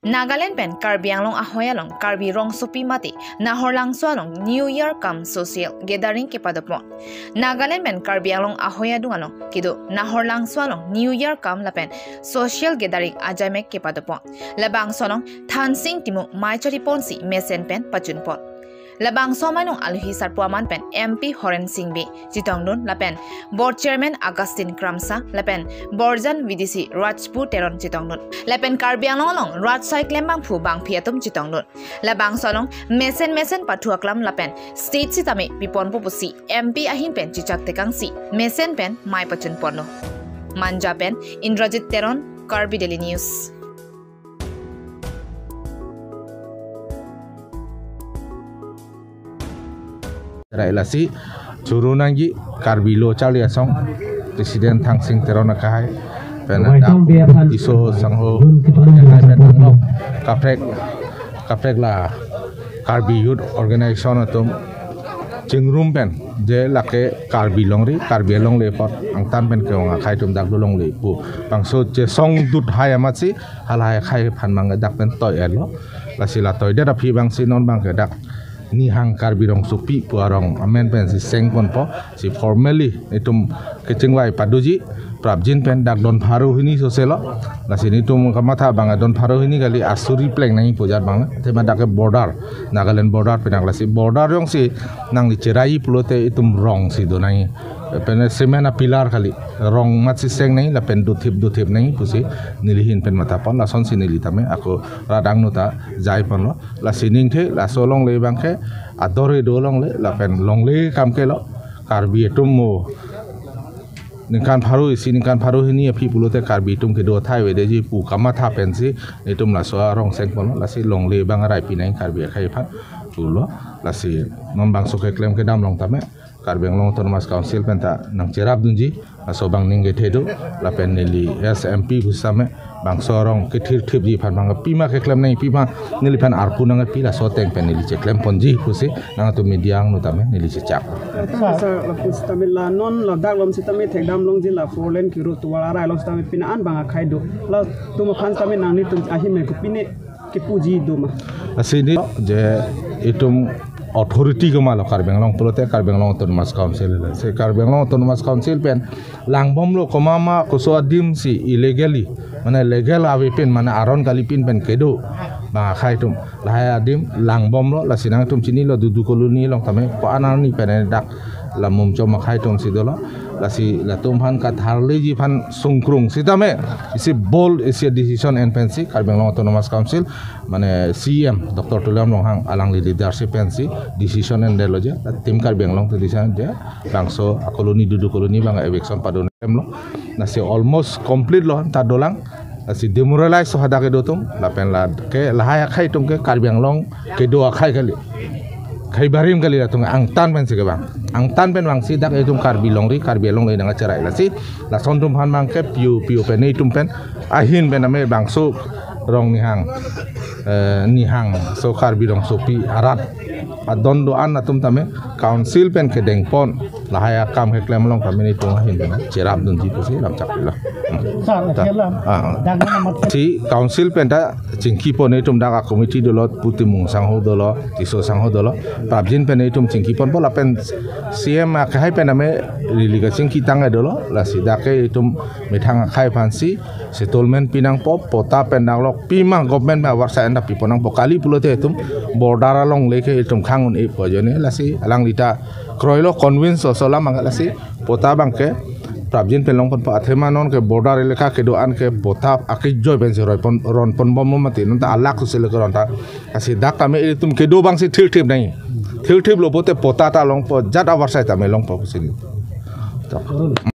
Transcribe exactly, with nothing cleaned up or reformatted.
Nagaland pen Karbi Anglong ahoi along Karbi rongsopi mate Nahorlangso along New Year cum social gathering kepadopon. Nagaland pen Karbi Anglong ahoi adung along kedo Nahorlangso along New Year cum lapen social gathering ajaimek kepadopon. Labangso along Thansing Timung mei chariponsi mesen pen pachunpon. Labangso amei along aluhi sarpo aman pen M P Horen Sing Bey chetongdun lapen Board Chairman Augustine Kramsa lapen Borjan V D C Rajpu Teron chetongdun. Lapen Karbi Anglong along rat sai klembangphu bangphi atum chetongdun. Labangso along mesen mesen pathu aklam lapen stage sitame piponpo pusi M P ahin pen chechak tekangsi mesen pen mei pachunponlo. Manja pen Indrajit Teron, Karbi Daily News. Rai lasi churu nangji Karbi Lo Charli Asong President Thangsing Teron akai pen Waitong dak Bey aphan Tisso sangho dun ketulung akai pen nanglo kaprek kaprek la Karbi Youth Organization atum chingrum pen je lake Karbi longri Karbi longle apot angtan pen ke-ong akhai atum dak do longle pu bangso chesong dut hai amatsi halahai akhai aphan mang dak pen toi-etlo. Lasi la toidet aphi bangsi non bang ke dak Nihang Karbi rongsopi pu arong amen pensi sengponpo si formally itum kechingvai padoji prapjin pen dak don pharo hini soselo. Lasi nitum kamatha bang don pharo hini kali asuri pleng nangji pu ajat bang. Tema dak ke border, Nagaland border pen dak lasi border jongsi nangli cherai pulote itum rongsi do nangji. Pen cement a pillar kali rong amatsi seng nangji lapen dothip dothip nangji pusi neli ahin pen mathapon lasonsi neli tame ako rat angno ta jaiponlo. Lasi ningthe laso longle bang ke ador kedo longle lapen longle akam ke lo Karbi atum mo ningkan pharo isi ningkan pharo hini aphi pulote Karbi atum kedo athai avedeji pu kamatha pensi itum laso arong sengponlo. Lasi longle bang arai pinang Karbi akhai aphan pulo. Lasi non bangso keklem kedam along tame Karbi Anglong Autonomous Council pen ta nangcherapdunji laso bang ning kethe do lapen neli as M P pusitame bangso arong kethirthipji aphan bang pima keklem nangji pima neliphan arpu nangpi laso ateng pen neli cheklemponji pusi nangtum media angno tame neli chechak. Sir, lapu sitame la non ladak along sitame thekdam longji la four lane kiro tovar arai along sitame pine an bang akhai do. Latum aphan sitame nanglitum ahin pen kopine kepuji do ma? Lasi neli je itum authority komatlo Karbi Anglong pulote Karbi Anglong Autonomous Council. Lasi Karbi Anglong Autonomous Council pen langbomlo komat ma koso adim si illegally mane legal ave pin mane aron kalipin pen kedo bang akhai atum lahai adim langbomlo. Lasi nangtum chinilo Dudu Colony along tame ko-an arni pen dak la Mumchom akhai atum si dolo. Lasi latum aphan katharleji aphan sungkrung sitame isi bold isi decision en pensi Karbi Anglong Autonomous Council mane C E M Doctor Tuliram Ronghang alangli leadership pensi decision endetlo je tim Karbi Anglong ta decision je bangso a colony Dudu Colony bang eviction padunlo. Lasi almost complete lo ta dolang. Lasi demoralize so hadak kedo atum lapen la ke lahai akhai atum ke Karbi Anglong kedo akhai kali. Khei barim kali latum angtan pensi kevang. Angtan pen vangsi dak itum Karbi longri Karbi longle nangcherai lasi lason atum aphan mang ke piu piu pen itum pen ahin pen ame bangso rong Nihang eh, Nihang so Karbi rongsopi arat adon do-an atum tame council pen kedengpon lahai akam keklem along tame itum ahin pen cherapdunji pusi lamchak pilo. Hmm. Sir, ta, akhirlam. Ah. Dak na mat si council pen ta chingkipon itum dak a committee dolo, pu Timung sangho dolo, Tisso sangho dolo. Prapjin pen itum chingkiponpo lapen C M akhai pen ame rili kachingki tang dolo. Lasi dak ke itum methang akhai aphansi settlement pinangpo, patta pen danglok pima government pen avarsai anta piponangpo kali pulote itum border alongle ke itum khang un-epo ajoine lasi alangli ta kroilo convince oso lam ang lasi patta bang ke prapjin pen longponpo athema non ke border elaka kedo-an ke patta akejoi pensi roipon ronponbomlo mati non ta alak sosele ke ron ta. Lasi dak tame itum kedo bangsi thirthip nangji. Thirthiplo pote patta ta longpo jat avarsai tame longpo sini.